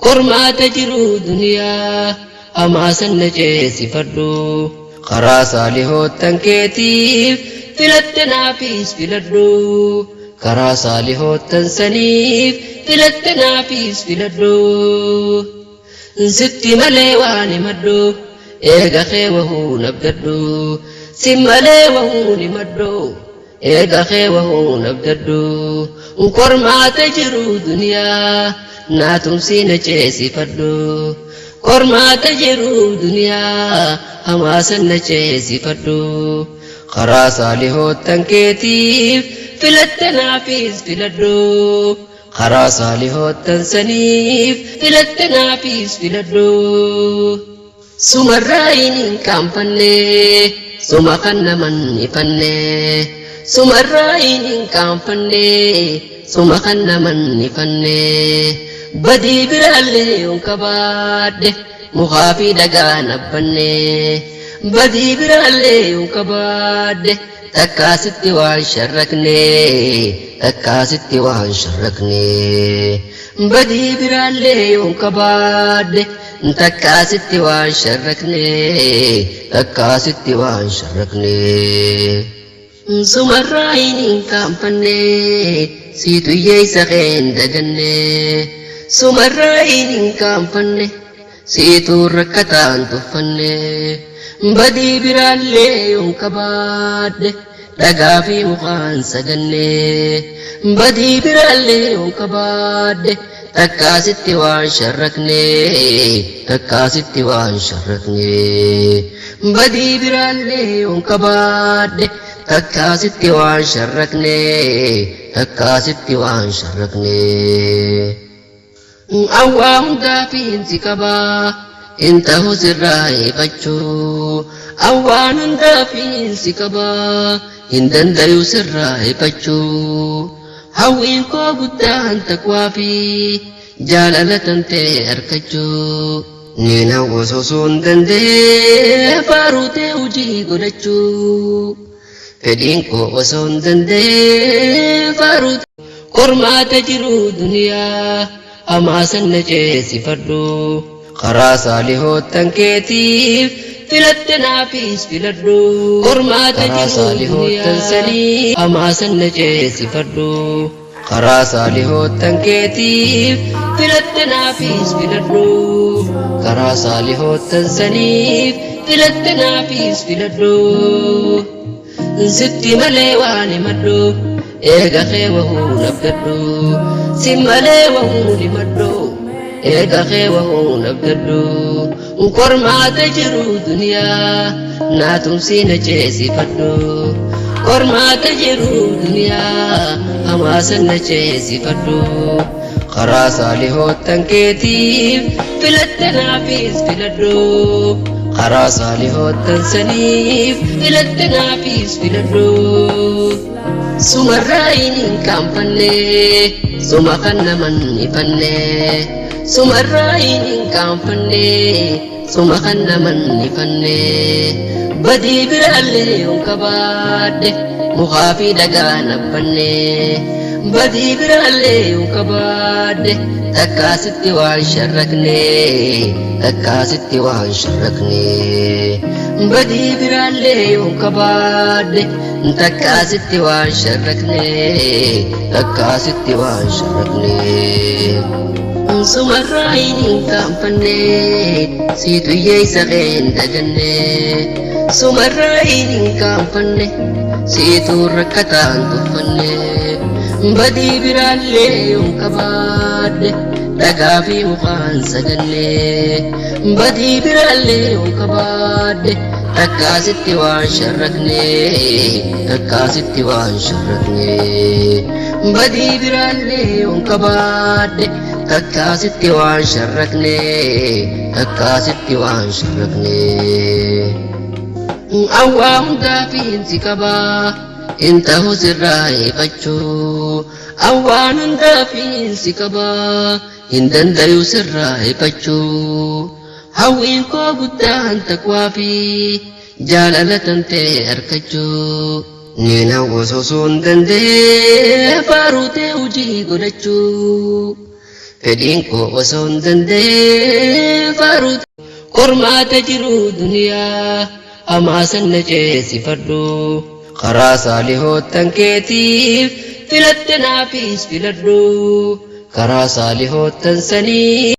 Qormaata jiru duniyaa hamaa san na ceesifadhu. Karaa saalihoottan keetiif filatte naafis filadhu. Karaa saalihoottan saniif filatte naafis filadhu. Sitti malee waan himadhu eega kee wahuu nabdadhu. Si malee wahuu himadhu eega kee wahuu nabdadhu. Qormaata jiru duniyaa naatumsii na ceesifadhu. Qormaata jiru duniyaa hamaa san na ceesifadhu. Karaa saalihoottan keetiif filatte naafis filadhu. Karaa saalihoottan saniif filatte naafis filadhu. Sumarraa hin qaanfanne suma kan naman ifanne. Sumarraa hin qaanfanne suma kan naman ifanne. Badii biraallee yoon qabaadhe mukaa fi dhagaa nabbanne. Badii biraallee yoon qabaadhe takkaasitti waan sharrakne takkaasitti waan sharrakne. Badii biraallee yoon qabaadhe takkaasitti waan sharrakne takkaasitti waan sharrakne. Sumarraa hin qaanfanne siitu hiyyeessa keen daganne. Sumarraa hin qaanfanne siitu rakkataan tuffanne. Badii biraallee yoon qabaadhe dhagaa fi mukaan saganne. Badii biraallee yoon qabaadhe takkaasitti waan sharrakne takkaasitti waan sharrakne. Badii biraallee yoon qabaadhe takkaasitti waan sharrakne takkaasitti waan sharrakne. Awwaa hundaa fi insi qabaa in ta'u sirraa ifachuu. Awwaan hundaa fi insi qabaa hin dandayu sirraa ifachuu. Hawwiin koo guddaan taqwaa fi jaalala tantee harkachuu. Niin hawwa osoo hin danda'ee faaruu ta'e hojii godhachuu. Fedhiin koo osoo hin danda'ee faaruu qormaata jiru duniyaa hamaa san na ceesifadhu. Karaa saalihoottan keetiif filatte naafis filadhu. Qormaata jiru saalihoottan sanii hamaa san na ceesifadhu. Karaa saalihoottan keetiif filatte naafis filadhu. Karaa saalihoottan saniif filatte naafis filadhu. Sitti malee waan himadhu eega kee wahuu nabdadhu. Si malee wahuu himadhu eega kee wahuu nabdadhu. Qormaata jiru duniyaa naatumsii na ceesifadhu. Qormaata jiru duniyaa hamaa san na ceesifadhu. Karaa saalihoottan keetiif filatte naafis filadhu. Karaa saalihoottan saniif filatte naafis filadhu. Sumarraa hin qaanfanne suma kan naman ifanne. Sumarraa hin qaanfanne suma kan naman ifanne. Badii biraallee yoon qabaadhe mukaa fi dhagaa nabbanne. Badii biraallee yoon qabaadhe takkaasitti waan sharrakne takkaasitti waan sharrakne. Badii biraallee yoon qabaadhe takkaasitti waan sharrakne takkaasitti waan sharrakne. Sumarraa hin qaanfanne siitu hiyyeessa keen daganne. Sumarraa hin qaanfanne siitu rakkataan tuffanne. Badii biraallee yoon qabaadhe dhagaa fi mukaan saganne. Badii biraallee yoon qabaadhe takkaasitti waan sharrakne takkaasitti waan sharrakne. Badii biraallee yoon qabaadhe takkaasitti waan sharrakne takkaasitti waan sharrakne. Awwaa hundaa fi insi qabaa in ta'u sirraa ifachuu. Awwaan hundaa fi insi qabaa hin dandayu sirraa ifachuu. Hawwiin koo guddaan taqwaa fi jaalala tantee harkachuu. Niin hawwa osoo hin danda'ee faaruu ta'e hojii godhachuu. Fedhiin koo osoo hin danda'ee faaruu qormaata jiru duniyaa hamaa san na ceesifadhu. Karaa saalihoottan keetiif filatte naafis filadhu. Karaa saalihoottan sanii.